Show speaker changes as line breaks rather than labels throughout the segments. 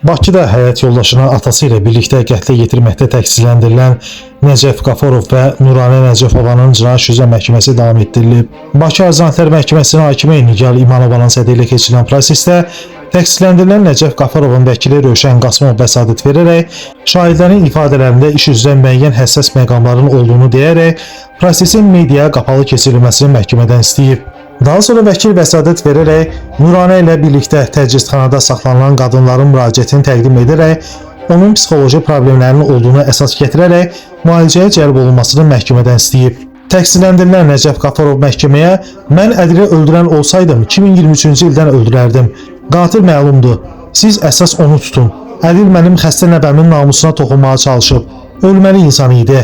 Bakıda həyat yoldaşını atası ilə birlikdə qətlə yetirməkdə təqsirləndirilən Nəcəf Qafarov və Nuranə Nəcəfovanın cinayət işi üzrə məhkəməsi davam etdirilib. Bakı Ağca Məhkəməsinin hakimi Nigar İmanovanın sədri ilə keçirilən prosesdə təqsirləndirilən Nəcəf Qafarovun vəkili Rövşən Qasımov vəsadət verərək şahidlərin ifadələrində iş üzrə müəyyən həssas məqamların olduğunu deyərək prosesin mediaya qapalı keçirilməsini məhkəmədən istəyib. Daha sonra vəkil vəsadət verərək Nuranə ilə birlikdə təcridxanada saxlanılan qadınların müraciətini təqdim edərək onun psixoloji problemlərinin olduğunu əsas gətirərək müalicəyə cəlb olunmasını məhkəmədən istəyib. Təqsirləndirilən Nəcəf Qafarov məhkəməyə "Mən Ədili öldürən olsaydım 2023-cü ildən öldürərdim. Qatil məlumdur. Siz əsas onu tutun. Ədil mənim xəstə nəvəmin namusuna toxunmağa çalışıb. Ölməli insan idi.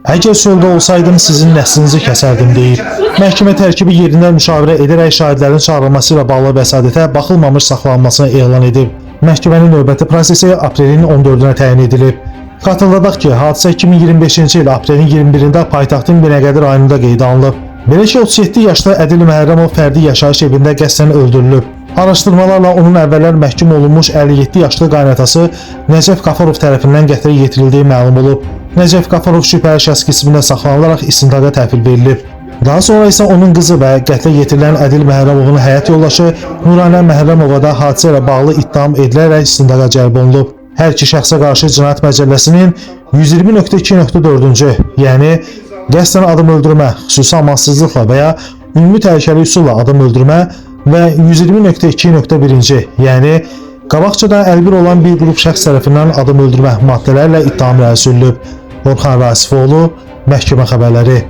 Əgər çöldə olsaydım sizin nəslinizi kəsərdim" deyib. Məhkəmə tərkibi yerində müşavirə edərək şahidlərin çağırılması ilə bağlı vəsadətə baxılmamış saxlanılmasını elan edib. Məhkəmənin növbəti prosesi aprelin 14-nə təyin edilib. Xatırladaq ki, hadisə 2025-ci il aprelin 21-də paytaxtın Binəqədi rayonunda qeydə alınıb. Belə ki, 37 yaşlı Ədil Məhərrəmov fərdi yaşayış evində qəsdən öldürülüb. Araşdırmalarla onun əvvəllər məhkum olunmuş 57 yaşlı qaynatası Nəcəf Qafarov tərəfindən qətlə yetirildiyi məlum olub. Nəcəf Qafarov şübhəli şəxs qismində saxlanılaraq istintaqa təhvil verilib. Daha sonra isə onun qızı və qətlə yetirilən Ədil Məhərrəmovun həyat yoldaşı Nuranə Məhərrəmova da hadisə ilə bağlı ittiham edilərək istintaqa cəlb olunub. Hər iki şəxsə qarşı Cinayət Məcəlləsinin 120.2.4-cü, yəni qəsdən adam öldürmə, xüsusi amansızlıqla və ya ümumi təhlükəli üsulla adam öldürmə və 120.2.1-ci, yəni qabaqcadan əlbir olan bir qrup şəxs tərəfindən adam öldürmə maddələrlə ittiham irəli sürülüb. Orxan Rasifoğlu, Məhkəmə xəbərləri.